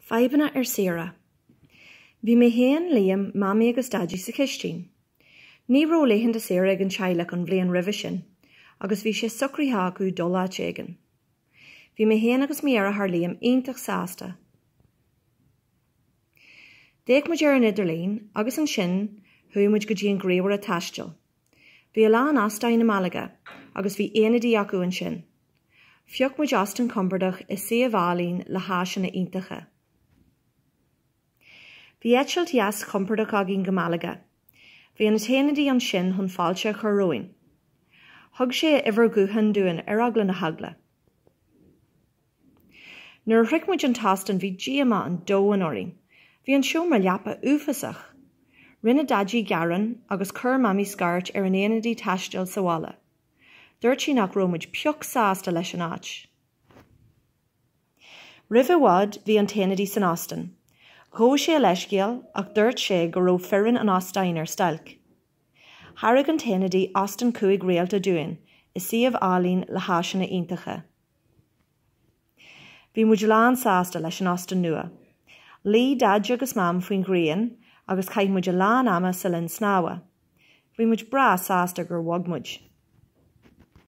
Fadhbanna ar saoire. Bhí mé féin, Liam, Mamaí agus Daidí sa chistín. Ní raibh laethanta saoire ag an teaghlach an bhliain roimhe sin agus bhí sé socraithe acu dul áit éigin. Bhí mé féin agus mo dheartháir Liam iontach sásta. D'fhéach muid ar an idirlíon agus ansin chuaigh muid go dtí an gríomhaire taistil. Bhí a lán óstáin i Málaga agus bhí ionadaí acu ansin. Phioc muid óstán compordach i suíomh álainn le háiseanna iontacha. Bhí eitilt dheas chompordach againn go Málaga. Bhí an t-ionadaí ansin chun fáilte a chur romhainn. Thug sé a uimhir ghutháin dúinn ar eagla na heagla. Nuair a shroich muid an t-óstán bhí díomá an domhain orainn. Bhí an seomra leapa uafásach. Rinne Daidí gearán agus chuir Mamaí scairt ar an ionadaí taistil sa bhaile. Dúirt sí nach raibh muid pioc sásta leis an áit. Roimh i bhfad bhí an t-ionadaí san óstán. Ghabh sé a leithscéal ach dúirt sé go raibh foireann an óstáin ar stailc. Thairg an t-ionadaí óstán 5 réalta dúinn i suíomh álainn le háiseanna iontacha. Bhí muid lán sásta leis an óstán nua. Luigh Daid agus Mam faoin ghrian agus chaith muid a lán ama sa linn snámha. Bhí muid breá sásta gur bhog muid.